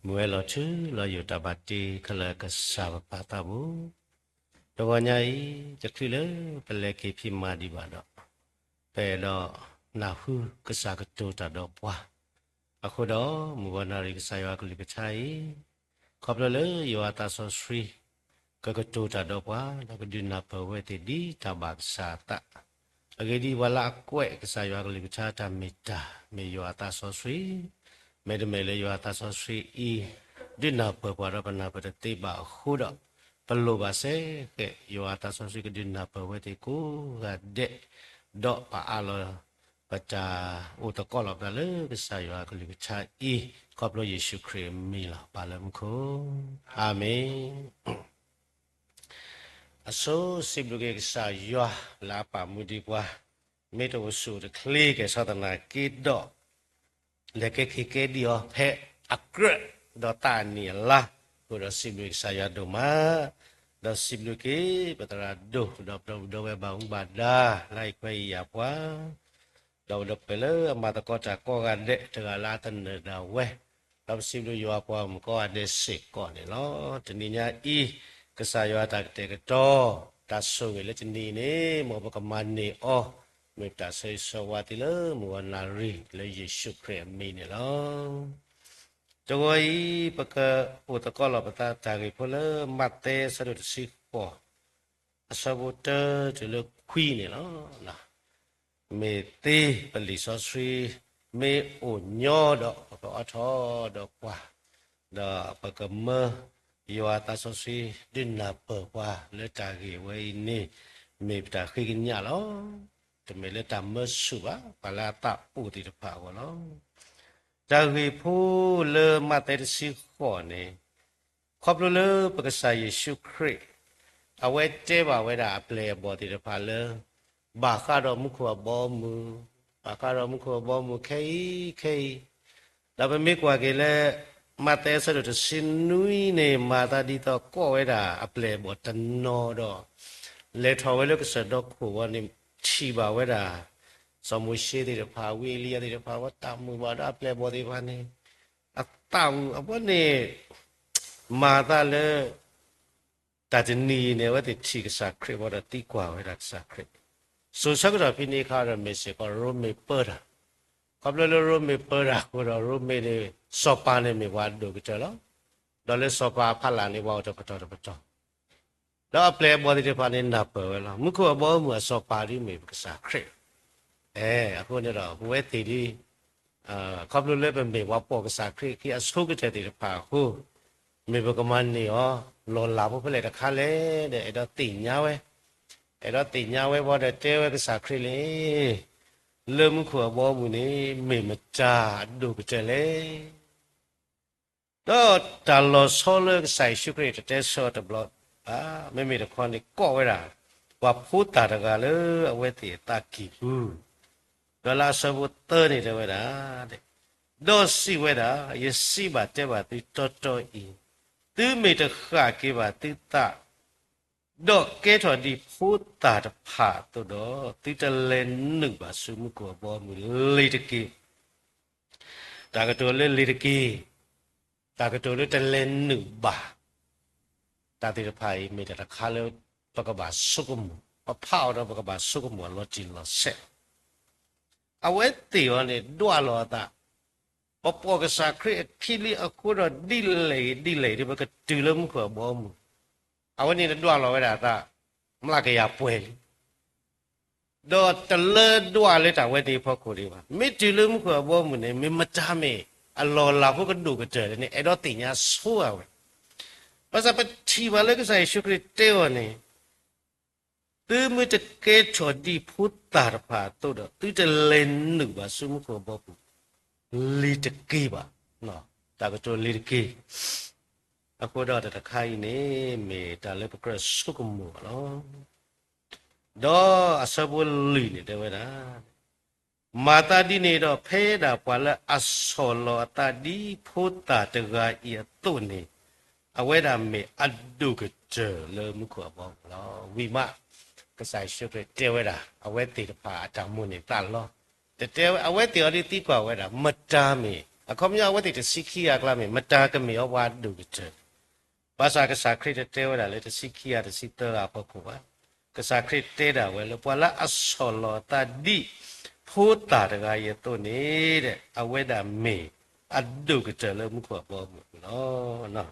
မုၢ်ဝဲလီၤထူလီၤယိာ်တၢ်ဘၣ်တ့ခဲလၢာ်ကစၢ်ပပၢ်သးဘိ, တဂီၤညါအံၤ တချုးလၢပလဲၤက့ၤဖံးမၤဒံးဘၣ်ဒီး, ပအဲၣ်ဒိးနၢ်ဟူကစၢ်ကတိၤတၢ်ဒီးပှၤ, အဃိဒီးမုၢ်ဂီၤနၣ်ရံၣ်ကစၢ်ယွၤကလုၢ်ကထါအံၤ, ခီဖျိလၢယွၤအသးစီဆှံ ကကတိၤတၢ်ဒီးပှၤ ဒီးကဒုးနၢ်ပၢၢ်ဝဲသ့ၣ်ဒ်တၢ်ဘၣ်ကစၢ်အသး, အဂ့ၢ်ဒ်အံၤ, ပှၤလၢအကွဲးကစၢ်ယွၤကလုၢ်ကထါတၢ်မ့ၢ်တၢ်, မ့ၢ်ယွၤအသးစီဆှံ, မ့တမ့ၢ်လၢယွၤအသးစီဆှံအံၤ ဒုးနၢ်ပၢၢ်ပှၤဒီးပနၢ်ပၢၢ်တသ့ဘၣ်အဃိဒီး, ပလိၣ်ဘၣ်စ့ၢ်ကီး ယွၤအသးစီဆှံကဒုးနၢ်ပၢၢ်ဝဲသ့ၣ်ကိးဂၤဒဲး, ဒီးပအးလီၤ ပတၢ်အိၣ်သကိးလီၤပသးလၢကစၢ်ယွၤကလုၢ်ကထါအံၤ, ခီဖျိယ့ၣ်ၡူးခရံာ်အမံၤလီၤ. ပၢ်လၢမူခိၣ်, အၤမ့ၣ်. အဆိစံးဘျုးက့ၤကစၢ်ယွၤလၢအပာ်မူဒံးပှၤ, မ့ၢ်တအိၣ်ဆူၣ်အိၣ်တချ့ကဲၣ်ဆိးသနာ်က့ဒီး, လဲၤကဲခ့ကဲဒံးအီၤဖဲအကြၢးဒီးသးအနံၣ်အလါ, အဃိဒီးစံးဘျုးကစၢ်ယွၤဒိၣ်မး, ဒီးစံးဘျုးက့ၤပသရၣ်ဒိၣ် ဒီးပဒီပုၢ်ဝဲၢ်ဘၣ်မူဘၣ်ဒါ လၢအံၤခွဲးအံၤယာ်ပှၤ ဒီးပဒီပုၢ်ဝဲၢ်လၢအမၤသကိးတၢ်ကိးဂၤဒဲး တဂၤလၢအသနၢၣ်ဒၣ်ဝဲ, ဒီးပစံးဘျုးယွၤပှၤမုၣ်ကိးဂၤဒဲးစ့ၢ်ကီးန့ၣ်လီၤ. တနံၤညါအံၤ, ကစၢ်ယွၤတၢ်ကတဲာ်ကတီၤ, တၢ်ဆိၣ်ဂ့ၤလၢတနံၤအံၤန့ၣ် မ်ပကမၤန့ၢ်အီၤ, မ့ၢ်ပတၢ်ဆၢဂ့ၤဆၢဝါသ့လၢမုၢ်ဂီၤနၣ်ရံၣ်လၢယ့ၣ်ၡူးခရံာ်အမံၤန့ၣ်လီၤ. တဂီၤအံၤ ပကအိၣ်သကိးလီၤပသးတၢ်ဂ့ၢ်ဖိလၢမးသဲအဆၢဒိၣ်တဆံဃိး, အဆၢဖိတၢတုၤလၢခွံန့ၣ်လီၤ. မ့ၢ်သ့ပလံာ်စီဆှံ မ့ၢ်အိၣ်ညီဒီး ပကအိးထီၣ်ဒီးကွၢ်, ဒီးပကမၢယွၤအသးစီဆှံ ဒုးနၢ်ပၢၢ်ပှၤလၢတၢ်ဂ့ၢ်ဝဲအံၤန့ၣ်, မ့ၢ်ပတၢ်ဃ့ကညးလီၤ. တမ့ၢ်လၢတၢ်မၢဆူၣ်ဘၣ်, ပှၤလၢအသးအိၣ်သ့ၣ်တဖၣ်အဂီၢ်လီၤ. တၢ်ဂ့ၢ်ဖိလၢမးသဲတဆံဃိးန့ၣ်, ခီဖျိလၢပကစၢ်ယ့ၣ်ၡူးခရံာ် အဝဲတဲဘၣ်ဝဲဒၣ်အပျဲၢ်အဘီၣ်သ့ၣ်တဖၣ်လၢ ဘၣ်ဃးဒီးမူခိၣ်အဘီအမုၢ်, ဘၣ်ဃးဒီးမူခိၣ်အဘီအမုၢ်ခဲအံၤခဲအံၤ, ဒီးပမ့ၢ်ကွၢ်က့ၤလၢ မးသဲအဆၢဒိၣ်တဆံနွံန့ၣ် မၤသးဒ်သိးကိးဝဲဒၣ်အပျဲၢ်အဘီၣ်တနီၤဒီး လဲၤထီၣ်ဝဲလၢကစၢၢ်ဒီခိၣ်ဝဲန့ၣ် ထံၣ်ဘၣ်ဝဲဒၣ် စီၤမိၤၡ့သ့ၣ်တဖၣ် ဝံအ့လံယၤသ့ၣ်တဖၣ် အဝဲတၢ်မုာ်ဘၣ်ဒီးအပျဲၢ်အဘီၣ်သ့ၣ်တဖၣ်န့ၣ် အသးမုာ်အဝဲန့ၣ် မၤသးလၢ တၢ်တနံၤအံၤန့ၣ် အဝဲသ့ၣ်ထံၣ်ကစၢ်ခရံာ်ဘၣ်ဒီးသံကွၢ်ဝဲဒၣ်ကစၢ်ခရံာ်, စိၤဆၢကတီၢ်ဖဲန့ၣ်အခါဒီး မ့ၢ်စ့ၢ်ကီးရိမ့ၤပၢတၢ်, ခီဖျိလၢရိမ့ၤပၢတၢ်အဃိဒီး ရိမ့ၤန့ၣ် စီၤပၤန့ၣ်မ့ၢ်ပှၤအဒိၣ်ကတၢၢ်လီၤ. ဒီးလၢစီၤပၤအဖီလာ်န့ၣ် ပှၤအိၣ်တပတီၢ်တပတီၢ် ဒီးအပျဲၢ်အဘီၣ်သ့ၣ်တဖၣ်န့ၣ် နၢ်ပၢၢ်ဝဲလီၤ. မူခိၣ်အဘီအမုၢ်အစီၤပၤဒ်မ့ၢ်ပကစၢ်ခရံာ်, အဃိန့ၣ်ဒီး ပဝဲသ့ၣ်ဒ် ခီဖျိလၢပမ့ၢ်ပှၤပိာ်ကစၢ်ခရံာ်အခံအဆိကတၢၢ်သ့ၣ်တဖၣ်အဃိ, မ့ၢ်ပကမၤန့ၢ်အီၤ လီၤလးဖိဖဲလဲၣ်တခါလဲၣ်ဒီး အဲၣ်ဒိးသ့ၣ်ညါဝဲ, အဲၣ်ဒိးသ့ၣ်ညါဝဲဘၣ်ဒီးတဲဝဲကစၢ်ခရံာ်န့ၣ်, လၢမူခိၣ်အဘီအမုၢ်န့ၣ် မ့ၢ်မတၤအဒိၣ်ကတၢၢ်လဲၣ်. ဒီးတၢ်လီၤဆီလၢကစၢ်ယ့ၣ်ၡူးခရံာ်တတဲဆၢအီၤတဘျီဘၣ်, မ့မ့ၢ်တခီန့ၣ် ကိးဝဲဒၣ် ပှၤဖိသၣ်တဂၤလၢအဝဲသ့ၣ်အသးကံၢ်ပူၤ, ဒီးလၢအဆၢဖိသၢန့ၣ်တဲဝဲဒၣ်, ဒီးစံးဝဲဒၣ်, ယစံးဘၣ်တဲဘၣ်သုတီတီအံၤ, သုမ့ၢ်တဃၣ်က့ၤဘၣ်သုသး ဒီးကဲထီၣ်ဒ်ဖိသၣ်တဖၣ်အသိးဒီး, သုတလဲၤနုာ်ဘၣ်ဆူမူခိၣ်အဘီအမုၢ်လ့ၤတက့ၢ်. တၢ်ကတိၤလၢလ့ၤတက့ၢ်, တၢ်ကတိၤလၢတလဲၤနုာ်ဘၣ်, တၢ်သ့ၣ်တဖၣ်အံၤ မ့ၢ်တၢ်တခါလၢပကဘၣ်ဆိကမိၣ်, ပဖးအီၤဒီးပကဘၣ်ဆိကမိၣ်အလီၤတံၢ်လီၤဆဲး အဝဲသ့ၣ်အံၤန့ၣ် ဒွးလီၤအသး, ပပိာ်ကစၢ်ခရံာ်အခံလံအဃိဒီး ဒ်လဲၣ်ဒ်လဲၣ်ဒ်ပကတုၤလၢမူခိၣ်အဘီအမုၢ်, အဝဲန့ၣ်ဒွးလီၤဝဲဒၣ်အသး မျးကယၤပှဲၤလံ. ဒီးတလၢဒွးလၢတၢ်ဝဲန့ၣ်အဖီခိၣ်ဒံးဘၣ်. မ့ၢ်တုၤလၢမူခိၣ်အဘီအမုၢ်န့ၣ် မ့ၢ်မတၤမ့ၢ်အလီၢ်အလၤဖိကဒိၣ်ကတၢၢ်လဲၣ်န့ၣ် အဲၣ်ဒိးသ့ၣ်ညါဆိအဝဲ. ဘၣ်ဆၣ်ပထံၣ်ဘၣ်လၢကစၢ်ယ့ၣ်ၡူးခရံာ်တဲအီၤန့ၣ် သုမ့ၢ်တကဲထီၣ်ဒ်ဖိသၣ်တဖၣ်အသိးဒီး သုတလဲၤနုာ်ဘၣ်ဆူမူခိၣ်အဘီအမုၢ် လ့ၤတက့ၢ်ဘၣ်. တၢ်ကတိၤလ့ၤတက့ၢ်. အဃိဒီးတၢ်တခါအံၤန့ၣ် မ့ၢ်တၢ်လၢပကြၢးဆိကမိၣ်ဘၣ်လီၤ. ဒီးအဆၢဖိလွံၢ်န့ၣ်တဲဝဲဒၣ်, မၤသးဒ်န့ၣ်ဒီး ဖဲဒၣ်ပှၤလၢအဆီၣ်လီၤအသးဒ်ဖိသၣ်တဂၤအံၤအသိးန့ၣ်, အဝဲဒၣ်မ့ၢ်အဒိၣ်ကတၢၢ်လၢမူခိၣ်အဘီအမုၢ်လီၤ. ဝံၤမး ကစၢ်ယ့ၣ်ၡူးခရံာ်တဲဝဲဒၣ် အဝဲသ့ၣ်တဖၣ်အတၢ်မိၣ်န့ၢ်သးလီၤ. တတဲဝဲ အဝဲသ့ၣ်အီၤဒ်သံကွၢ်ဝဲဒၣ် မတၤမ့ၢ် အခီပညီအဝဲသ့ၣ်တဆံခံဂၤအကျါမ့ၢ် မတၤကမ့ၢ်အီၤပှၤအဒိၣ်ကတၢၢ်, ဘၣ်ဆၣ်ကစၢ်ခရံာ်တတဲဝဲဒၣ်လၢတဆံခံဂၤတဆံသၢဂၤအဖီခိၣ်ဘၣ်. ကစၢ်ခရံာ်တဲဒၣ်ဝဲလၢပှၤလၢအဆီၣ်လီၤအသးဒ်ဖိသၣ်တဂၤအံၤအသိးန့ၣ် အဝဲဒၣ်မ့ၢ်အဒိၣ်ကတၢၢ်လၢမူခိၣ်အဘီအမုၢ်လီၤ.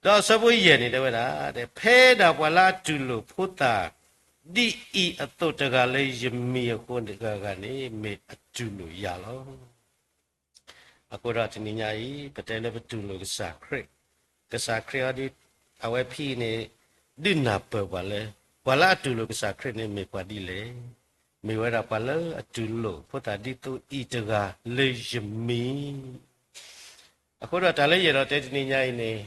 ဒီးအဆၢဖိယဲၢ်န့ၣ်တဲဝဲဒၣ်, ဖဲဒၣ်ပှၤလၢအတူၢ်လိာ်ဖိသၣ်ဒ်အံၤအသိးတဂၤလၢယမံၤအဃိတဂၤဂၤန့ၣ် မ့ၢ်အတူၢ်လိာ်ယၤလီၤ. အဃိဒီးတနံၤညါအံၤ ပတဲလၢပတူၢ်လိာ်ကစၢ်ခရံာ်, ကစၢ်ခရံာ်အီၤဒ် အဝဲဖဲအံၤန့ၣ် ဒုးနၢ်ပၢၢ်ပှၤလၢ ပှၤလၢအတူၢ်လိာ်ကစၢ်ခရံာ်န့ၣ်မ့ၢ်ပှၤဒ်လဲၣ်. မ့ၢ်ဝဲဒၣ်ပှၤလၢအတူၢ်လိာ်ဖိသၣ်ဒ်သိးအံၤတဂၤလၢယမံၤ အဃိဒီးတၢ်လၢယအဲၣ်ဒိးတဲတနံၤညါအံၤန့ၣ်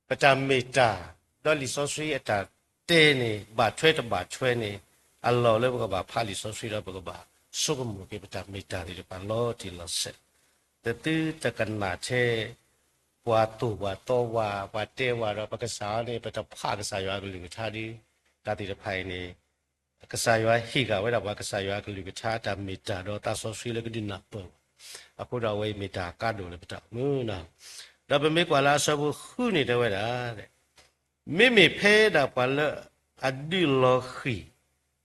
ပတၢ်မ့ၢ်တၢ် ဒီးလံာ်စီဆှံအတၢ်တဲန့ၣ် ဘၣ်ထွဲတဘၣ်ထွဲန့ၣ် အလီၢ်လၢပကဘၣ်ဖးလံာ်စီဆှံဒီးပကဘၣ်ဆိကမိၣ်က့ၤပတၢ်မ့ၢ်တၢ်သ့ၣ်တဖၣ်လီၤတံၢ်လီၤဆဲး, တသုတကနၣ်ထဲ ပှၤသိၣ်ပှၤသီဝဲ ပှၤတဲဝဲဒီးပကစၢ်အီၤန့ၣ် ပတဖးကစၢ်ယွၤအကလုၢ်ကထါဒီး တၢ်သ့ၣ်တဖၣ်အံၤန့ၣ် ကစၢ်ယွၤဟ့ၣ်ဂၢၢ်ဝဲဒၣ်ပှၤကစၢ်ယွၤအကလုၢ်ကထါတၢ်မ့ၢ်တၢ်ဒီးသးစီဆှံလၢကဒုးနၢ်ပၢၢ်, အဃိဒီးအဝဲအံၤမ့ၢ်တၢ်ကါဒိၣ်လၢပတၢ်အိၣ်မူနီၤ. ဒီးပမ့ၢ်ကွၢ်လၢအဆၢဖိဃုန့ၣ်တဲဝဲဒၣ်, မ့မ့ၢ်ဖဲဒၣ်ပှၤလၢအဒုးလီၤဃံၤ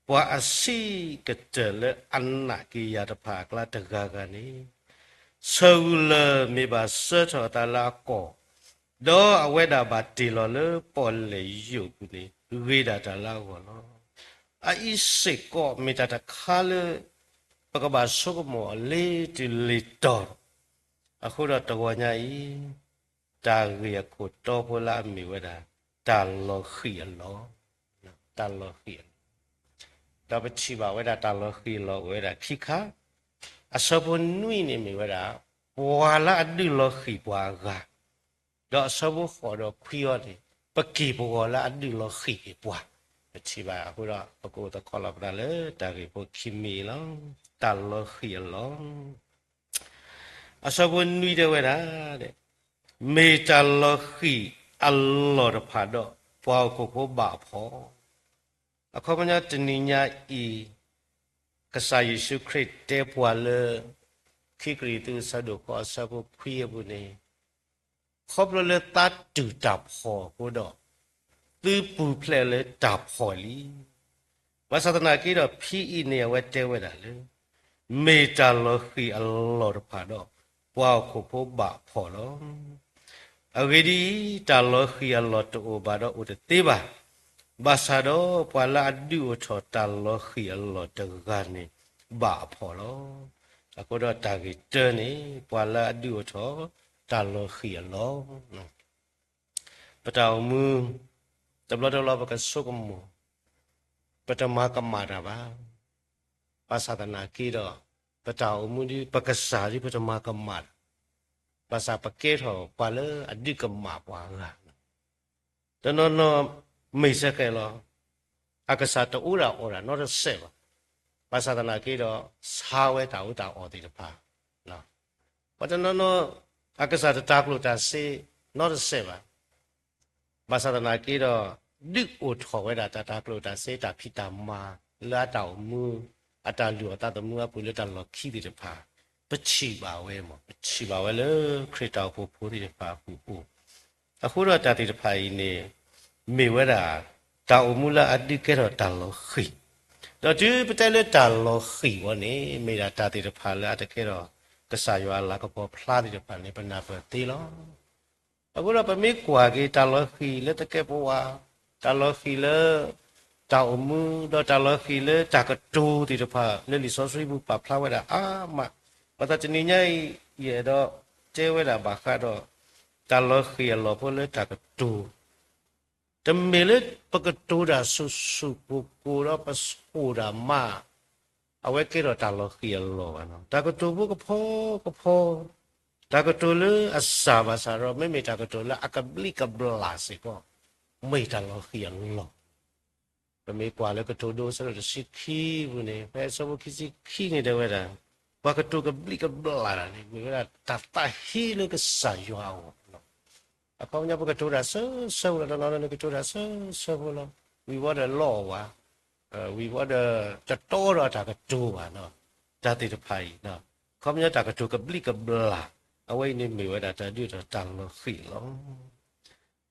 ပှၤအဆံးကတၢၢ်လၢအနာ်က့ၤယၤတဖၣ်အကျါတဂၤဂၤန့ၣ် ဆၢဂူာ်လၢာ်မ့ၢ်ဘၣ်စၢထီၣ်အသးလၢအကီၢ်, ဒီးအဝဲဒၣ်ဘၣ်တ့ၢ်လီၤလၢပီၣ်လဲၣ်ယိာ်ပူၤန့ၣ် ဂ့ၤဒၣ်တၢ်လၢအဂီၢ်လီၤ. အအံၤစ့ၢ်ကီးမ့ၢ်တၢ်တခါလၢ ပကဘၣ်ဆိကမိၣ်အီၤလ့ၤတုၤလ့ၤတီၤ, အဃိဒီးတဂီၤညါအံၤ တၢ်ဂ့ၢ်အခိၣ်တီဖိလၢအမ့ၢ်ဝဲဒၣ် တၢ်လီၤဃံၤအလီၢ်, တၢ်လီၤဃံၤအလီၢ်, ဒီးပထံၣ်ဘၣ်ဝဲဒၣ်တၢ်လီၤဃံၤအလီၢ်အိၣ်ဝဲဒၣ်ခံခါ, အဆၢဖိနွံန့ၣ်မ့ၢ်ဝဲဒၣ် ပှၤလၢအဒုးလီၤဃံၤပှၤအဂၤ, ဒီးအဆၢဖိဃိးဒီးခွံအံၤန့ၣ် ပက့ၢ်ပဂီၤလၢအဒုးလီၤဃံၤက့ၤပှၤ, ပထံၣ်ဘၣ်အဃိဒီး ပကအိၣ်သကိးလီၤပသးလၢတၢ်ဂ့ၢ်ဖိခံမံၤအံၤလီၤ. တၢ်လီၤဃံၤအလီၢ် အဆၢဖိနွံတဲဝဲဒၣ်, မ့ၢ်တၢ်လီၤဃံၤအလီၢ်တဖၣ်ဒီး ပှၤဟီၣ်ခိၣ်ဖိဘၣ်အဖှီၣ်, အခီပညီတနံၤညါအံၤ ကစၢ်ယ့ၣ်ၡူးခရံာ်တဲပှၤလၢ ခံကရံၣ်သူးအဆၢဒိၣ်ဃိးအဆၢဖိခွံအပူၤန့ၣ် ခီဖျိလၢသးတူၢ်တၢ်ဖှီၣ်အဃိဒီး သုပူၤဖျဲးလၢတၢ်ဖှီၣ်လံ. ဘၣ်ဆၣ်သနာ်က့ဒီး ဖဲအံၤန့ၣ် အဝဲတဲဝဲဒၣ်လၢ မ့ၢ်တၢ်လီၤဃံၤအလီၢ်တဖၣ်ဒီး ပှၤဟီၣ်ခိၣ်ဖိဘၣ်ဖှီၣ်လီၤ. အဂ့ၢ်ဒ်အံၤ, တၢ်လီၤဃံၤအလီၢ်တအိၣ်ဘၣ်ဒီးအိၣ်တသ့ဘၣ်. ဘၣ်ဆၣ်ဒီးပှၤလၢအဒုးအိၣ်ထီၣ်တၢ်လီၤဃံၤအလီၢ်တဂၤန့ၣ် ဘၣ်အဖှီၣ်လီၤ. အဃိဒီးတၢ်ဂ့ၢ်တၢန့ၣ် ပှၤလၢအဒုးအိၣ်ထီၣ်တၢ်လီၤဃံၤအလီၢ် ပတၢ်အိၣ်မူ တဘျီတဘျီပကဆိကမိၣ် ပတမၤကမၣ်တၢ်ဘၣ်. ဘၣ်ဆၣ်သနာ်က့ဒီး ပတၢ်အိၣ်မူဒ်ပကစၢ်ဒ်ပတမၤကမၣ်တၢ်, ဘၣ်ဆၣ်ပကဲထီၣ်ပှၤလၢအဒုးကမၣ်ပှၤအဂၤ, တနီၤနီၤမ့ၢ်စ့ၢ်ကီးလီၤ. အကစၢ်တအီၣ်တၢ်အီတၢ်နီတစဲးဘၣ်. ဘၣ်ဆၣ်သနာ်က့ဒီး ဆါဝဲတၢ်အီၣ်တၢ်အီသ့ၣ်တဖၣ် ပှၤတနီၤနီၤ အကစၢ်တတၢ်ကျိၣ်တၢ်စ့နီတစဲးဘၣ်. ဘၣ်ဆၣ်သနာ်က့ဒီး ဒုးအိၣ်ထီၣ်ဝဲဒၣ်တၢ်တၢ်ကျိၣ်တၢ်စ့ တၢ်ဖံးတၢ်မၤ လၢအတၢ်အိၣ်မူ အတၢ်လုၢ်အီၣ်သးသမူအပူၤလၢတၢ်လီၢ်ခံသ့ၣ်တဖၣ် ပထံၣ်ဘၣ်ဝဲမး ပထံၣ်ဘၣ်ဝဲလၢခရံာ်တၢ်အိၣ်ဖှိၣ်ဖိသ့ၣ်တဖၣ်အပူၤအိၣ်. အဃိဒီးတၢ်သ့ၣ်တဖၣ်အံၤန့ၣ် မ့ၢ်ဝဲဒၣ် တၢ်အိၣ်မူလၢအဒုးကဲထီၣ်တၢ်လီၤဃံၤ, ဒီးတုၤပတဲလၢတၢ်လီၤဃံၤဝဲန့ၣ် မ့ၢ်ဒၣ်တၢ်သ့ၣ်တဖၣ်လၢအတကဲထီၣ် ကစၢ်ယွၤအလၤကပီၤဖျါသ့ၣ်တဖၣ်န့ၣ် ပနၢ်ပၢၢ်သ့လီၤ. အဃိဒီးပမ့ၢ်ကွၢ်က့ၤတၢ်လီၤဃံၤလၢသကဲးပဝး, တၢ်လီၤဃံၤလၢ တၢ်အိၣ်မူ, ဒီးတၢ်လီၤဃံၤလၢတၢ်ကတိၤသ့ၣ်တဖၣ်လၢလံာ်စီဆှံပူၤပာ်ဖျါဝဲဒၣ်အါမး, ပသးတနံၤညါအံၤ ယအဲၣ်ဒိးတဲဝဲဒၣ်ဘၣ်ဃးဒီး တၢ်လီၤဃံၤအလီၢ်ဖိလၢတၢ်ကတိၤ တမ့ၢ်လၢပကတိၤတၢ်ဆူၣ်ဆူၣ်ကိၢ်ကိၢ်ဒီးပဆိၣ်တၢ်မး, အဝဲကဲထီၣ်တၢ်လီၤဃံၤအလီၢ်ဘၣ်နီၤ. တၢ်ကတိၤဖိကဖီကဖီ, တၢ်ကတိၤလၢအစၢ်ဘၣ်ဆၣ်ဒီး မ့မ့ၢ်တၢ်ကတိၤလၢအကဘျံးကဘျၣ်စ့ၢ်ကီး, မ့ၢ်တၢ်လီၤဃံၤအလီၢ် ပမ့ၢ်ကွၢ်လၢကတိၤဒိအဆၢဒိၣ်တဆံခံပူၤန့ၣ် ဖဲအဆၢဖိခံဆံခံန့ၣ်တဲဝဲဒၣ်, ပှၤကတိၤကဘျံးကဘျၣ်တၢ်န့ၣ် မ့ၢ်ဝဲဒၣ်တၢ်သးဟ့လၢကစၢ်ယွၤအဂီၢ်လီၤ. အခီပညီပကတိၤတၢ်ဆၢဆၢဖိလီၤ, တနီၤနီၤန့ၣ်ကတိၤတၢ်ဆၢဆၢဖိလီၤ, ဝံၤဝီဒီးလီအီၣ်ဝဲ, ဝံၤဝီဒီးတတီဒီးတၢ်ကတိၤဘၣ်နီၤ, တၢ်သ့ၣ်တဖၣ်အံၤ, အခီပညီတၢ်ကတိၤကဘျံးကဘျၣ် အဝဲအံၤန့ၣ်မ့ၢ်ဝဲဒၣ်တၢ်ဒုးအိၣ်ထီၣ်တၢ်လီၤဃံၤလီၤ.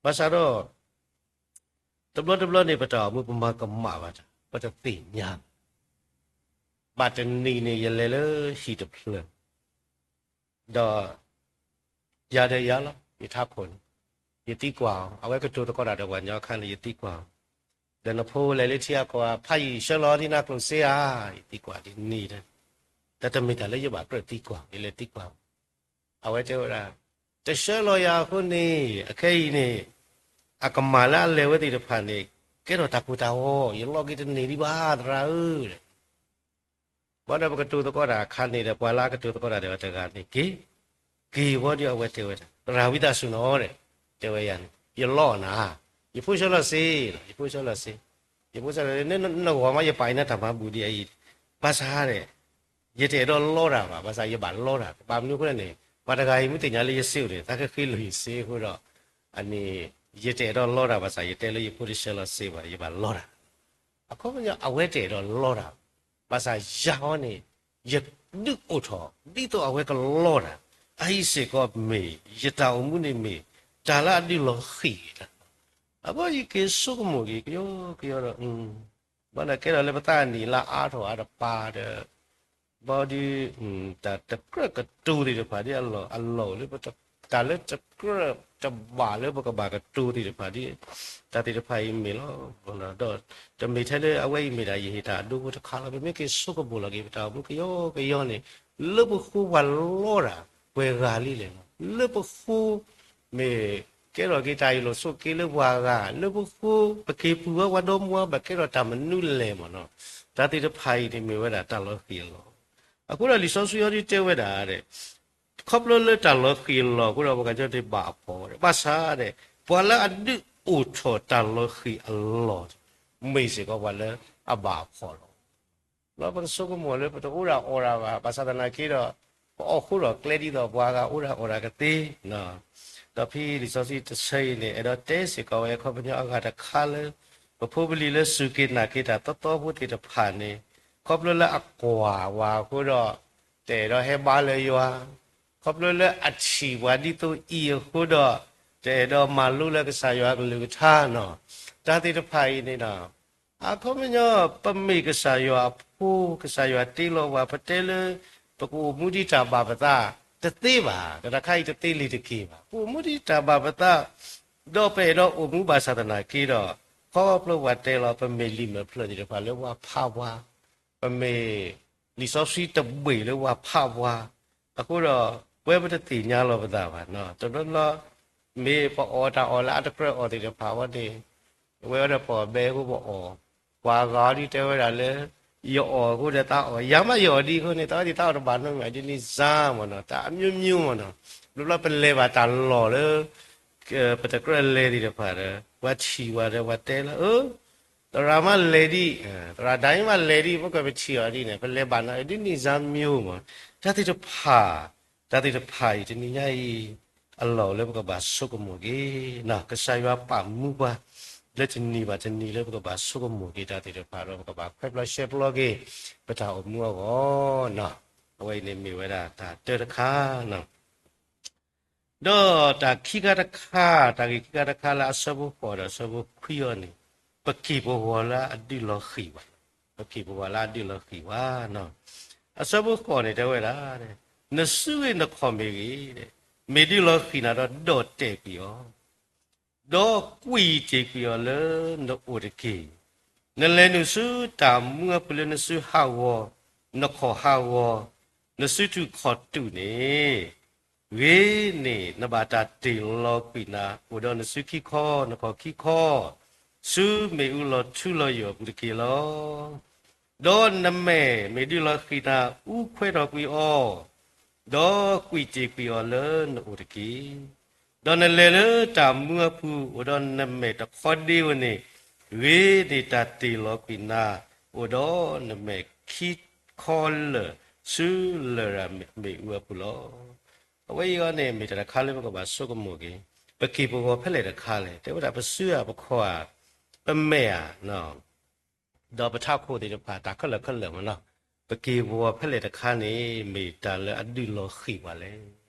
ဘၣ်ဆၣ်ဒီး တဘျီတဘျီန့ၣ် ပတၢ်အိၣ်မူပမၤကမၣ်ဘၣ်တၢ် ပတသ့ၣ်ညါဘၣ်. ဘၣ်တနံၤန့ၣ် ယလဲၤလၢဟံၣ်တဖျၢၣ် ဒီး ယၤဒီးယၤလီၤ ယထးခိၣ်န့ၣ် ယသံကွၢ်အီၤ အဝဲကတိၤသကိးတၢ်ဒီးပှၤကညီအခါန့ၣ် ယသံကွၢ်အီၤ, ဒီးနဖိလဲၤလၢထံအကီၢ် ဖးယံာ်ဆှၢလီၤဒ်နၤကျိၣ်စ့ဧါ, ယသံကွၢ်ဒ်န့ၣ်ဒီး တၢ်တမ့ၢ်တၢ်လၢယဘၣ်ကြၢးသံကွၢ် ယလဲၤသံကွၢ်အီၤ, အဝဲတဲဝဲဒၣ် တဆှၢလီၤယၤအဃိန့ၣ် အခဲအံၤန့ၣ် အကမၣ်လၢအလဲၤဝဲသ့ၣ်တဖၣ်န့ၣ် ကဲထီၣ်တၢ်ကိၢ်တၢ်ဂီၤ ယလီၤက့ၤတန့ၢ်ဒံးဘၣ်သရၣ်ဧၢ ဘၣ်ဒီးပကတိၤသကိးတၢ်အခါန့ၣ်ဒီး ပှၤလၢအကတိၤသကိးတၢ်ဒီးတဂၤန့ၣ်က့ၤ, က့ၤဘၣ်ဒီးအဝဲတဲဝဲဒၣ် သရၣ်ဝံသးစူၤနီၤဒီး တဲဝဲယၤန့ၣ် ယလီၢ်နၤ, ယဖိဆှၢလီၤစ့, ယဖိဆှၢလီၤစ့, ယဖိဆှၢလီၤစ့ နဂီၢ်မး ယပာ်အံၤနတၢ်မၤဘူၣ်ဒံးအံၤ, ဘၣ်ဆၣ်ဒီး ယတအဲၣ်ဒိးလီတၢ်ဘၣ်, ဘၣ်ဆၣ်ယဘၣ်လီတၢ်, ဘၣ်မနုၤအဃိလဲၣ်န့ၣ် ပှၤတဂၤအံၤမ့ၢ်သ့ၣ်ညါလၢယစ့အိၣ်န့ၣ် သးကဃ့လိာ်ယစ့အဃိဒီး အန့ၣ် ယတအဲၣ်ဒိးလီတၢ်ဘၣ်ဆၣ် ယတဲလၢယဖိတဆှၢလီၤစ့ဘၣ် ယဘၣ်လီတၢ် အခီပညီအဝဲတအဲၣ်ဒိးလီတၢ်, ဘၣ်ဆၣ်ယၤအီၤန့ၣ် ယဒုးအိၣ်ထီၣ် ဒ်သိးအဝဲကလီတၢ်, အအံၤစ့ၢ်ကီးမ့ၢ် ယတၢ်အိၣ်မူန့ၣ်မ့ၢ် တၢ်လၢအဒုးလီၤဃံၤတၢ်, အဘီယက့ၤဆိကမိၣ်က့ၤ ကယီကယီဒီး ဘၣ်ဒီးကဲထီၣ်လၢပသးအနံၣ်လၢအါထီၣ်အါတပၤဒီး ဘၣ်ဒီး တၢ်တကြၢးကတိၤသ့ၣ်တဖၣ်ဒ်အလီၢ်အလီၢ်လၢ တၢ်လၢတကြၢးတဘၣ်လၢပကဘၣ်ကတိၤသ့ၣ်တဖၣ်ဒ် တၢ်သ့ၣ်တဖၣ်အံၤမ့ၢ်လီၤ. ဒီးတမ့ၢ်ထဲလၢအဝဲအံၤမ့ၢ်ဒၣ်ယဟ့ၣ်တၢ်အဒိဖိတခါလီၤ. ပမ့ၢ်က့ၤဆိကမိၣ်လီၤက့ၤ ပတၢ်အိၣ်မူကယီကယီန့ၣ် လၢပဃိပှၤလီတၢ်ပှဲၤဂၤလံလဲၣ်, လၢပဃိ မ့ၢ်ကဲထီၣ်က့ၤတၢ်အ့ၣ်လိာ်ဆိးက့လၢပှၤဂၤ, လၢပဃိ ပက့ၤပူၤဝဲပှၤဒီမါ ဘၣ်ကဲထီၣ်တၢ်မနုၤလဲၣ်မ့ၢ်နီၤ. တၢ်သ့ၣ်တဖၣ်အံၤန့ၣ်မ့ၢ်ဝဲဒၣ်တၢ်လီၤဃံၤအလီၢ်. အဃိဒီးလံာ်စီဆှံအံၤဒ်တဲဝဲဒၣ် ခီဖျိလၢတၢ်လီၤဃံၤအလီၢ်အဃိဒီး ပှၤကညီတဘၣ်အဖှီၣ်ဝဲ, ဘၣ်ဆၣ်ဒီး ပှၤလၢအဒုးအိၣ်ထီၣ်တၢ်လီၤဃံၤအလီၢ်န့ၣ် မ့ၢ်စ့ၢ်ကီးပှၤလၢအဘၣ်အဖှီၣ်လီၤ. လီၤပကဆိကမိၣ်လၢပတအိၣ်ဒၣ်အီၣ်ဒၣ်ဘၣ်, ဘၣ်ဆၣ်သနာ်က့ဒီး ပအီၣ်ဃိဒီးကျဲဒ်သိးပှၤဂၤအိၣ်ဒၣ်အီၣ်ဒၣ်ကသ့ ဒီးဖဲလံာ်စီဆှံတဆၢအံၤန့ၣ် အဲၣ်ဒိးတဲစ့ၢ်ကီးဝဲ ခီပညီအဂၤတခါလၢ ပဖိပလံၤလၢစူၢ်က့ၤနာ်က့ၤတၢ်သီသီဖိသ့ၣ်တဖၣ်န့ၣ် ခီဖျိလၢအကွၢ်ဝဲအဃိဒီး တအဲၣ်ဒိးဟဲဘါလၢယွၤ, ခီဖျိလၢအထံၣ်ပှၤဒ်သိးအံၤအဃိဒီး တအဲၣ်ဒိးမၤလိလၢကစၢ်ယွၤအကလုၢ်ကထါနီၤ. တၢ်သ့ၣ်တဖၣ်အံၤန့ၣ်ဒီး အခီပညီ ပမ့ၢ်ကစၢ်ယွၤအဖိ, ကစၢ်ယွၤတ့လီၤပှၤ, ပတဲလၢ ပကအိၣ်မူဒ်တၢ်ဘၣ်ပသး တသ့ဘၣ်, တၢ်တခါအံၤတသ့လံာ်တက့ၢ်ဘၣ်. ပအိၣ်မူဒ်တၢ်ဘၣ်ပသး ဒီးပအဲၣ်ဒိးအိၣ်မူဘၣ်ဆၣ်သနာ်က့ဒီး ခီဖျိပှၤတဲလီၤ ပမ့ၢ်လံာ်မဲာ်ဖျၢၣ်သ့ၣ်တဖၣ်လၢပှၤဖးပှၤ, ပမ့ၢ်လံာ်စီဆှံတဘ့ၣ်လၢပှၤဖးပှၤ, အဃိဒီး ပဝဲပတသ့ၣ်ညါလီၤပသးဘၣ်. တဘျီဘျီ မ့ၢ်ပအီၣ်တၢ်အီၣ်လၢအတကြၢးအီၣ်သ့ၣ်တဖၣ်ဝဲန့ၣ် အဝဲဒီးပအီၣ်ဘဲအဃိပအီၣ်, ပှၤဂၤဒ်တဲဝဲဒၣ်လၢ ယအီၣ်အဃိဒီးသးအီၣ်, ယၤမးယအီၣ်ဒ်အဃိန့ၣ် သးဝဲဒ်သးအီၣ်တဘၣ်နီတမံၤ ဒ်န့ၣ်စါမ့ၢ်နီၤ, တၢ်အမျိုးမျိုးမ့ၢ်နီၤ. ဘျီဘျီပလဲၤဘၣ်တၢ်လီၢ်လၢ ပတကြၢးလဲၤသ့ၣ်တဖၣ်ဒီး ပှၤထံၣ်ဝဲဒီးပှၤတဲလၢ အၢ သရၣ်မးလဲၤဒ်, သရၣ်ဒၣ်အံၤမးလဲၤဒ် ပကွဲးပထံၣ်အီၤဒ်န့ၣ် ပလဲၤဘၣ်နီၤ ဒ်န့ၣ်စါမျိုးမ့ၢ်, တၢ်သ့ၣ်တဖၣ် တၢ်သ့ၣ်တဖၣ်အံၤ တနံၤညါအံၤ အလီၢ်လၢပကဘၣ်ဆိကမိၣ်က့ၤ, ကစၢ်ယွၤပာ်မူပှၤ လၢတနံၤဘၣ်တနံၤလၢပကဘၣ်ဆိကမိၣ်က့ၤတၢ်သ့ၣ်တဖၣ်ဒီး ပကဘၣ်ခွဲးပျီရှဲပျီက့ၤ ပတၢ်အိၣ်မူအဂီၢ်နီၤ. အဝဲအံၤန့ၣ်မ့ၢ်ဝဲဒၣ်တၢ်တၢတခါနီၤ. ဒီးတၢ်ခံခါတခါ, တၢ်ဂ့ၢ်ခံခါတခါလၢအဆၢဖိဃိးဒီးအဆၢဖိခွံအံၤန့ၣ် ပက့ၢ်ပဂီၤလၢအဒုးလီၤဃံၤဘၣ်, ပက့ၢ်ပဂီၤလၢအဒုးလီၤဃံၤဘၣ်နီၤ. အဆၢဖိဃိးန့ၣ်တဲဝဲဒၣ်, နစုဂ့ၤနခီၣ်မ့ၢ်ဂ့ၤ, မ့ၢ်ဒုးလီၤဃံၤနၤဒီး ဒီၣ်တဲာ်ကွံာ်အီၤ ဒီးကွံာ်တ့ၢ်ကွံာ်အီၤလၢနအိၣ်တက့ၢ်. နလဲၤနုာ်ဆူတၢ်မူအပူၤလၢနစုဟးဂီၤ, နခီၣ်ဟးဂီၤ, နစုတူာ်ခီၣ်တူာ်န့ၣ်, ဂ့ၤန့ၢ်နဘၣ်တၢ်တ့ၢ်လီၤကွံာ်နၤ အိၣ်ဒီးနစုခံခီ နခီၣ်ခံခီ, ဆူမ့ၣ်အူလီၤထူလီၤယိာ်အပူၤတက့ၢ်လီၤ. ဒီးနမဲာ်မ့ၢ်ဒုးလီၤဃံၤနၤ အူခွဲးထီၣ်ကွံာ်အီၤ, ဒီးကွံာ်တ့ၢ်ကွံာ်အီၤလၢနအိၣ်တက့ၢ်. ဒီးနလဲၤလၢတၢ်မူအပူၤ အိၣ်ဒီးနမဲာ်တခီဒ့ဧိၤန့ၣ်, ဂ့ၤန့ၢ်တၢ်တ့ၢ်လီၤကွံာ်နၤ အိၣ်ဒီးနမဲာ်ခံခီလၢာ် ဆူလရာ်မ့ၣ်အူအပူၤလီၤ. အဝဲအံၤအီၤန့ၣ် မ့ၢ်တၢ်တခါလၢပကဘၣ်ဆိကမိၣ်က့ၤ, ပက့ၢ်ပဂီၤဖဲလဲၣ်တခါလဲၣ်. တဲဝဲဒၣ်ပစုဧါပခီၣ်ဧါ, ပမဲာ်ဧါ ဒီးပထးခိၣ်သ့ၣ်တဖၣ် တၢ်ခဲလၢာ်ခဲလၢာ်မ့ၢ်နီၤ, ပက့ၢ်ပဂီၤဖဲလဲၣ်တခါန့ၣ် မ့ၢ်တၢ်လၢအဒုးလီၤဃံၤပှၤလဲၣ်.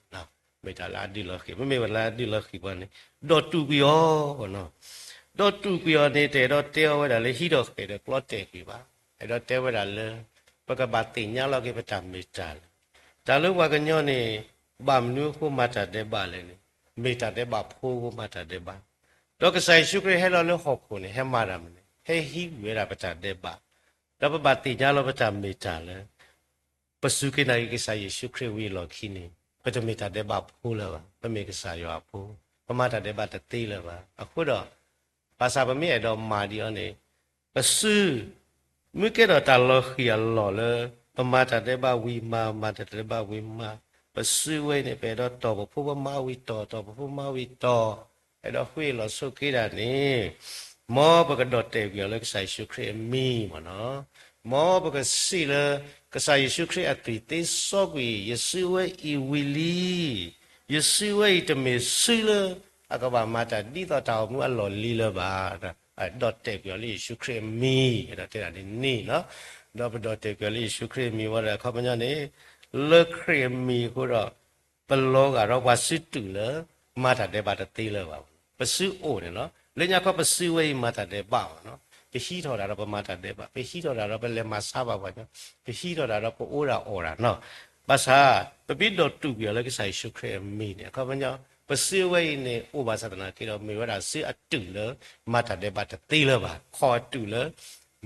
မ့ၢ်တၢ်လၢအဒုးလီၤဃံၤ, မ့မ့ၢ်ဝဲလၢအဒုးလီၤဃံၤပှၤန့ၣ် ဒီးတူၢ်ကွံာ်အီၤနီၤ. ဒီးတူၢ်ကွံာ်အီၤန့ၣ် တအဲၣ်ဒိးတဲအီၤဝဲဒၣ်လၢဟံးထီၣ်ဃဲၤဒီးကျီတဲာ်ကွံာ်ဘၣ်. အဲၣ်ဒိးတဲဝဲဒၣ်လၢ ပကဘၣ်သ့ၣ်ညါလီၤက့ၤပတၢ်မ့ၢ်တၢ်လၢ တၢ်လၢပှၤကညီန့ၣ် ဘၣ်မနုၤအဃိမၤတၢ်ဒဲးဘးလဲၣ်န့ၣ် မ့ၢ်တၢ်ဒဲးဘးဖိအဃိမၤတၢ်ဒဲးဘး. ဒီးကစၢ်ယ့ၣ်ၡူးခရံာ်ဟဲလီၤလၢဟီၣ်ခိၣ်န့ၣ် ဟဲမၤတၢ်မနုၤလဲၣ်, ဟဲဟံးဝဲဒၣ်ပတၢ်ဒဲးဘး. ဒီးပဘၣ်သ့ၣ်ညါလီၤပတၢ်မ့ၢ်တၢ်လၢ ပစူၢ်က့ၤနာ်က့ၤကစၢ်ယ့ၣ်ၡူးခရံာ်ဝံၤအလီၢ်ခံန့ၣ် ပတမ့ၢ်တၢ်ဒဲးဘးဖိလၢၤဘၣ်, ပမ့ၢ်ကစၢ်ယွၤအဖိ, ပမၤတၢ်ဒဲးဘးတသ့လၢၤဘၣ်. အဃိဒီး ဘၣ်ဆၣ်ပမ့ၢ်အဲၣ်ဒိးမၤဒံးအီၤန့ၣ် ပစု မ့ၢ်ကဲထီၣ်တၢ်လီၤဃံၤအလီၢ်လၢ ပမၤတၢ်ဒဲးဘးဝံၤမၤ, မၤတၢ်ဒဲးဘးဝံၤမၤ, ပစုဝဲအံၤန့ၣ် ပအဲၣ်ဒိးတီၢ်ပဖိပမါဝံၤတီၢ်, တီၢ်ပဖိမါဝံၤတီၢ်, အဲၣ်ဒိးဃ့အလီၢ်ဆိးက့ဒၣ်န့ၣ် မ်ပကဒီၣ်တဲာ်ကွံာ်အီၤလၢကစၢ်ယ့ၣ်ၡူးခရံာ်အမံၤမ့ၢ်နီၤ. မ်ပကစံးလၢ ကစၢ်ယ့ၣ်ၡူးခရံာ်အသွံၣ်သ့စီကွံာ် ယစုဝဲအံၤဝံၤလံ. ယစုဝဲအံၤတမ့ၢ်စုလၢ အကဘၣ်မၤတၢ်ဒ်သိးတၢ်အိၣ်မူအလီၢ်လံၤလၢၤဘၣ်. ဒီၣ်တဲာ်ကွံာ်အီၤလၢယ့ၣ်ၡူးခရံာ်အမံၤ အဲၣ်ဒိးတဲဒၣ်ဒ်န့ၣ်နီၤ. ဒီးပဒီၣ်တဲာ်ကွံာ်အီၤလၢယ့ၣ်ၡူးခရံာ်အမံၤဝံၤဒီး အခီပညီန့ၣ် လၢခရံာ်အမံၤအဃိဒီး ပလီၤဂာ်ဒီးပှၤစုတူာ်လၢ မၤတၢ်ဒဲးဘးတသ့လၢၤဘၣ်. ပစုအိၣ်န့ၣ်လီၤ. လၢညါခီပစုဝဲအံၤမၤတၢ်ဒဲးဘးဘၣ်နီၤ. ပဟံးထီၣ်တၢ်ဒီးပမၤတၢ်ဒဲးဘး, ပဟံးထီၣ်တၢ်ဒီးပလဲၤမၤဆါဘၣ်ပှၤကညီ, ပဟံးထီၣ်တၢ်ဒီးပအိၣ်ဒၣ်အီၣ်ဒၣ်နီၤ. ဘၣ်ဆၣ် ပမ့ၢ်ဒီၣ်တူၢ်ကွံာ်အီၤလၢကစၢ်ယ့ၣ်ၡူးခရံာ်အမံၤန့ၣ် အခီပညီ ပစုဝဲအံၤန့ၣ် အိၣ်ဘၣ်ဆၣ်သနာ်က့ဒီး မ့ၢ်ဝဲဒၣ်စုအတုာ်လၢ မၤတၢ်ဒဲးဘးတသ့လၢၤဘၣ်, ခီၣ်အတုာ်လၢ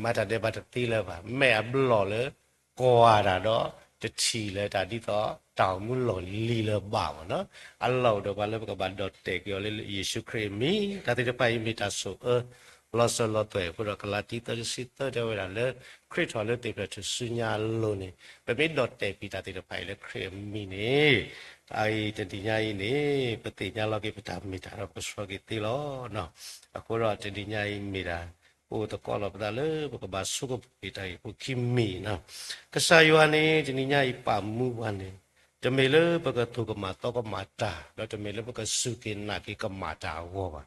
မၤတၢ်ဒဲးဘးတသ့လၢၤဘၣ်, မဲာ်အဘျီၣ်လၢ ကွၢ်တၢ်ဒီး တထံၣ်လၢတၢ်ဒ်သိး တၢ်အိၣ်မူလီၢ်လံၤလၢၤဘၣ်မ့ၢ်နီၤ. အလီၢ်အိၣ်ဒီးပှၤလၢပကဘၣ်ဒီၣ်တဲာ်ကွံာ်အီၤလၢယ့ၣ်ၡူးခရံာ်အမံၤ, တၢ်သ့ၣ်တဖၣ်အံၤမ့ၢ်တၢ်ဆိၣ်အၢ လီၤစၢၤလီၤသွဲၣ်အဃိဒီး ကလၤတံ သၢ တဆံသၢ တဲဝဲဒၣ်လၢ ခရံာ်ထီၣ်လၢသ့ၣ်ဖျၢၣ်ထူၣ်စုညါအလိၤန့ၣ် ပမ့ၢ်ဒီၣ်တဲာ်ကွံာ်တၢ်သ့ၣ်တဖၣ်အံၤလၢခရံာ်အမံၤန့ၣ် အအံၤတနံၤညါအံၤန့ၣ် ပသ့ၣ်ညါလီၤက့ၤပတၢ်မ့ၢ်တၢ်ဒီးပဆှီက့ၤသ့လီၤ. အဃိဒီးတနံၤညါအံၤမ့ၢ်ဒၣ် ပအိၣ်သကိးလီၤပသးလၢပကဘၣ်ဆိကမိၣ်က့ၤတၢ်ဂ့ၢ်ဖိခံမံၤနီၤ. ကစၢ်ယွၤန့ၣ် တနံၤညါအံၤပာ်မူပှၤန့ၣ် တမ့ၢ်လၢပကသိၣ်ကမၣ်သီကမၣ်တၢ် ဒီးတမ့ၢ်လၢပကစူၢ်က့ၤနာ်က့ၤကမၣ်တၢ်အဂီၢ်ဘၣ်.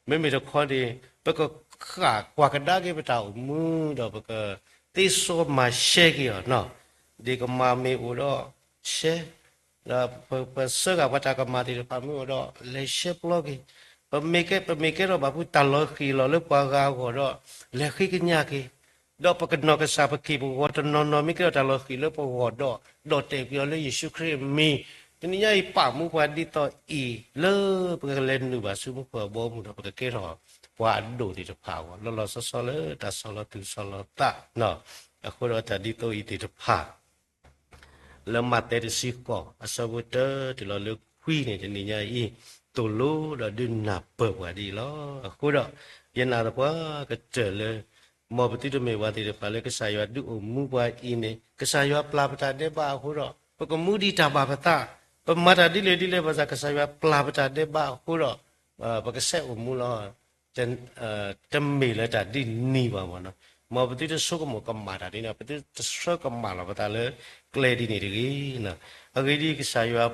မ့မ့ၢ်တခီန့ၣ် ပကဃၣ်ကွၢ်ကဒါက့ၤပတၢ်အိၣ်မူ ဒီးပကသ့စီမၤရှဲက့ၤအီၤနီၤ. ဒ့ၣ်ကမၣ်မ့ၢ်အိၣ်ဒီး ရှဲ ဒီးပဆှၢဃာ်ပှၤတၢ်ကမၣ်သ့ၣ်တဖၣ်မ့ၢ်အိၣ်ဒီး လဲၤရှဲပျီက့ၤ, ပမ့ၢ်ကဲ ပမ့ၢ်ကဲထီၣ်ဘၣ်ဖုတၢ်လီၤဃံၤလီၤလၢပှၤဂၤအဂီၢ်ဒီး လဲၤဃ့ကညးက့ၤ, ဒီးပကနီၢ်ကစၢ်ပက့ၢ်ပဂီၤတနီၤနီၤ မ့ၢ်ကဲထီၣ်တၢ်လီၤဃံၤလၢပဂီၢ်ဒီး ဒီၣ်တဲာ်ကွံာ်အီၤလၢယ့ၣ်ၡူးခရံာ်အမံၤ, တနံၤညါအံၤပာ်မူပှၤဒ်သိးအံၤ လၢပကလဲၤနုာ်ဘၣ်ဆူမူခိၣ်အဘီအမုၢ်ဒီး ပကကဲထီၣ်ပှၤအဒိၣ်သ့ၣ်တဖၣ်အဂီၢ် လီၤလီၤဆီဆီလၢတၢ်ဆီၣ်လီၤသူၣ်ဆီၣ်လီၤသးနီၤ. အဃိဒီးတၢ်ဒ်သိးအံၤသ့ၣ်တဖၣ် လၢမးသဲတဆံဃိး အဆၢဖိတၢတုၤလီၤလၢခွံန့ၣ် တနံၤညါအံၤ သိၣ်လိဒီးဒုးနၢ်ပၢၢ်ပှၤဒ်အံၤလီၤ. အဃိဒီး ယနာ်သပှၢ်ကတၢၢ်လၢ မ်ပသုတမ့ၢ်ပှၤသ့ၣ်တဖၣ်လၢကစၢ်ယွၤဒုးအိၣ်မူပှၤအံၤန့ၣ် ကစၢ်ယွၤပျၢ်ပတၢ်ဒဲးဘးအဃိဒီး ပကမူဒံးတၢ်ဘၣ်ပသး, ပမၤတၢ်ဒ်လဲၣ်ဒ်လဲၣ်ဘၣ်ဆၣ် ကစၢ်ယွၤပျၢ်ပတၢ်ဒဲးဘးအဃိဒီး ပကဆဲးအိၣ်မူလီၤ. တမ့ၢ်လၢတၢ်ဒ်န့ၣ်ဘၣ်မ့ၢ်နီၤ. မ်ပသုတဆိကမိၣ်ကမၣ်တၢ်ဒ်န့ၣ်, ပသုတဆှၢကမၣ်လီၤပသးလၢကျဲဒ်န့ၣ်တဂ့ၤ. အဂ့ၢ်ဒ်အံၤ, ကစၢ်ယွၤ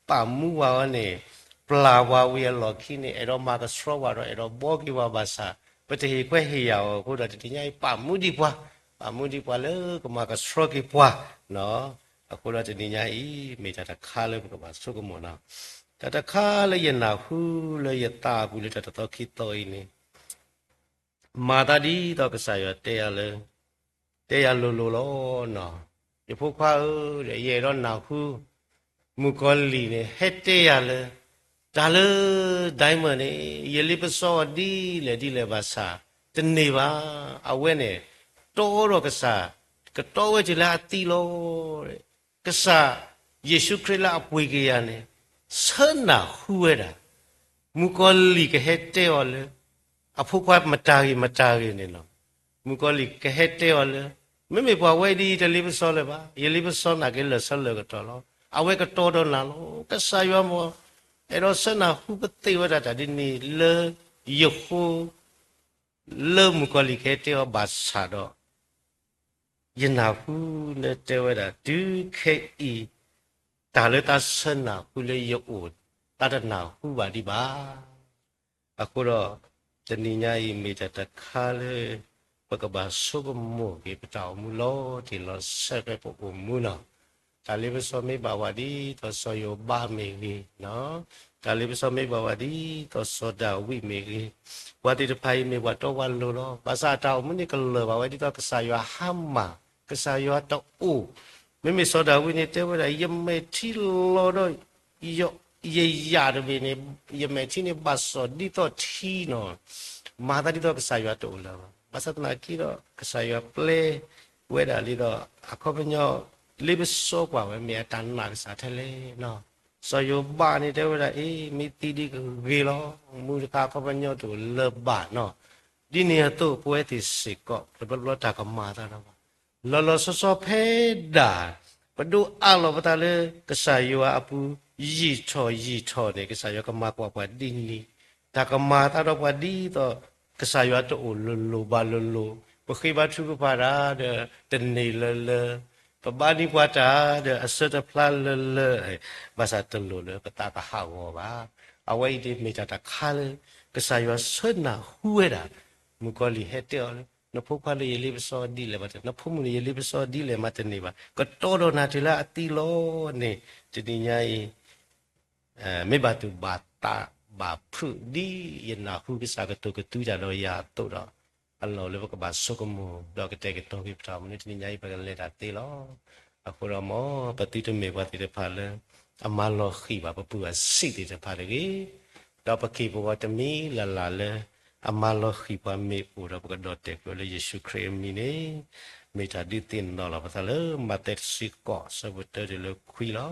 ပာ်မူပှၤအီၤန့ၣ် ပျၢ်ပှၤဝံၤအလီၢ်ခံန့ၣ် အဲၣ်ဒိးမၤကဆှီပှၤဒီး အဲၣ်ဒိးဘှီက့ၤပှၤဘၣ်ဆၣ် ပတဟ့ၣ်ခွဲးဟ့ၣ်ယာ်အီၤအဃိဒီး တနံၤညါအံၤပာ်မူဒံးပှၤ, ပာ်မူဒံးပှၤလၢကမၤကဆှီက့ၤပှၤ. အဃိဒီးတနံၤညါအံၤ မ့ၢ်တၢ်တခါလၢပကဘၣ်ဆိကမိၣ်နီၤ. တၢ်တခါလၢယနၢ်ဟူလၢယသးအပူၤလၢတၢ်တသီခံသီအံၤန့ၣ် မၤသးဒ်သိးကစၢ်ယွၤတဲယၤလၢ တဲယၤလိၤလိၤလီၤနီၤ. ယဖိခွါဧၢ, ယအဲၣ်ဒိးနၢ်ဟူ မုၣ်ကီၤလံၢ်န့ၣ် ဟဲတဲယၤလၢ တၢ်လၢ diamond န့ၣ် ယလ့ပစီအီၤဒ်လဲၣ်ဒ်လဲၣ်ဘၣ်ဆၣ် တန့ၢ်ဘၣ်. အဝဲန့ၣ် တီဒီးကစၢ် ကတီဝဲတုၤလၢအသံလီၤ. ကစၢ်ယ့ၣ်ၡူးခရံာ်လၢအပှ့ၤက့ၤယၤန့ၣ် ဆၢနၢ်ဟူဝဲဒၣ် မုၣ်ကီၤလံၢ်ကဟဲတဲအီၤလၢ အဖိခွါမတၤဂ့ၤမတၤဂ့ၤန့ၣ်လီၤ. မုၣ်ကီၤလံၢ်ကဟဲတဲအီၤလၢ မ့မ့ၢ်ပှၤဝဲဒ်အံၤတလ့ပစီလၢၤဘၣ်, ယလ့ပစီနာ်က့လၢာ်ဆၢလၢာ်ကတီၢ်လီၤ. အဝဲကတီဒီးနၤလီၤ. ကစၢ်ယွၤမ့ၢ် အဲၣ်ဒိးဆၢနၢ်ဟူပသ့ၣ်ဝဲဒၣ်တၢ်ဒ်န့ၣ်လၢယဃိ လၢမုၣ်ကီၤလံၢ်ကဟဲတဲအီၤဘၣ်ဆၣ်ဒီး ယနၢ်ဟူလၢတဲဝဲဒၣ် တုၤခဲအံၤ တၢ်လၢသးဆၢနၢ်ဟူလၢယအိၣ် သးတနၢ်ဟူဘၣ်ဒံးဘၣ်. အဃိဒီး တနံၤညါအံၤမ့ၢ်တၢ်တခါလၢ ပကဘၣ်ဆိကမိၣ်က့ၤပတၢ်အိၣ်မူလီၤတံၢ်လီၤဆဲးဖဲပအိၣ်မူလီၤ. တၢ်လ့ပစီမ့ၢ်ဘၣ်ဝဲဒ်သိးစီၤယိၤဘးမ့ၢ်ဂ့ၤ, တၢ်လ့ပစီမ့ၢ်ဘၣ်ဝဲဒ်သိးစီၤဒၤဝံးမ့ၢ်ဂ့ၤ, ပှၤသ့ၣ်တဖၣ်အံၤမ့ၢ်ပှၤတီပှၤလိၤလီၤ. ဘၣ်ဆၣ်အတၢ်အိၣ်မူန့ၣ်ကလၢာ်ဘၣ်ဝဲဒ်သိးကစၢ်ယွၤဟါမၢ်, ကစၢ်ယွၤတအိၣ်. မ့မ့ၢ်စီၤဒၤဝံးန့ၣ်တဲဝဲဒၣ် ယမဲာ်ထံလီၤဒီး ယယၤတဘ့ၣ်န့ၣ် ယမဲာ်ထံန့ၣ်ဘၣ်စီၣ်ဒ်သိးထံနီၤ, မၤသးဒ်သိးကစၢ်ယွၤတအိၣ်လၢၤဘၣ်. ဘၣ်ဆၣ်သနာ်က့ဒီး ကစၢ်ယွၤပျဲဝဲဒၣ်လံဒီး အခီပညီ လ့ပစီကွၢ်ဝဲ မ့ၢ်အတၢ်နာ်ကစၢ်ထဲလဲၣ်နီၤ. စီၤယိၤဘးန့ၣ်တဲဝဲဒၣ် အ့ မ့ၢ်သံဒ်ကဂ့ၤလီၤ, မူတခါအခီပညီတအိၣ်လၢၤဘၣ်နီၤ. ဒ်န့ၣ်အသိး ပဝဲသ့ၣ်စ့ၢ်ကီး တဘျီဘျီတၢ်ကမၤသးဒီး လီၤလီၤဆီဆီဖဲဒၣ် ပဒိးအးလီၤပသးလၢကစၢ်ယွၤအပူၤ ယံာ်ထီၣ်ယံာ်ထီၣ်န့ၣ် ကစၢ်ယွၤကမၤကွၢ်ပှၤဒ်န့ၣ်, တၢ်ကမၤသးဒီးပှၤဒ်သိး ကစၢ်ယွၤတအိၣ်လိၤလိၤဘၣ်လိၤလိၤ, ပဃ့ဘါထုကဖၣ်တၢ်ဒီးတန့ၢ်လၢၤလၢၤ, ပဘါန့ၢ်ပှၤတၢ်ဒီးအဆၢတဖျါလၢၤလၢၤ, ဘၣ်ဆၣ်တလိၣ်လၢပသးကဟးဂီၤဘၣ်. အဝဲအံၤဒ်မ့ၢ်တၢ်တခါလၢ ကစၢ်ယွၤဆၢနၢ်ဟူဝဲဒၣ် မုၣ်ကီၤလံၢ်ဟဲတဲအီၤလၢ နဖိခွါလၢယလ့ပစီဒ်လဲၣ်မးတန့ၢ်, နဖိမုၣ်လၢယလ့ပစီဒ်လဲၣ်မးတန့ၢ်ဘၣ်, ကတီၤဒီးနၤတုၤလၢအသံလီၤန့ၣ်, တနံၤညါအံၤ မ့ၢ်ဘၣ်သူၣ်ဘၣ်သးဘၣ်ဖုးဒ်ယနၢ်ဟူကစၢ်ကတိၤကသွံတၢ်ဒီးယၤအသိးဒီး, အလီၢ်လၢပကဘၣ်ဆိကမိၣ် ဒီးကတဲာ်ကတီၤက့ၤပတၢ်အိၣ်မူန့ၣ် တနံၤညါအံၤပကလဲၤတၢ်သ့လီၤ. အဃိဒီးမ်ပသုတမ့ၢ်ပှၤသ့ၣ်တဖၣ်လၢ အမၤလီၤဃံၤဘၣ်ပပုၢ်အစံးသ့ၣ်တဖၣ်တဂ့ၤ, ဒီးပက့ၤပဂီၤတမံၤလၢ်လၢ်လၢ အမၤလီၤဃံၤပှၤမ့ၣ်အူဒီးပကဒီၣ်တဲာ်ကွံာ်လၢယ့ၣ်ၡူးခရံာ်အမံၤန့ၣ်, မ့ၢ်တၢ်ဒုးသ့ၣ်နီၣ်လီၤပသးလၢ မးသဲတဆံဃိး ဆၢဖိတၢတုၤလၢခွံလီၤ.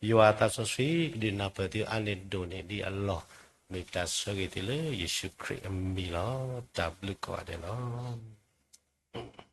ယွၤအသးစီဆှံကဒုးနၢ်ပၢၢ်သုအါန့ၢ်ဒိၣ်န့ၢ် ဒ်အလီၢ်မ့ၢ်ပတၢ်ဆၢဂ့ၤသုလၢယ့ၣ်ၡူးခရံာ်အမံၤလီၤ. တၢ်ဘျုးကိးဂၤဒဲးလီၤ.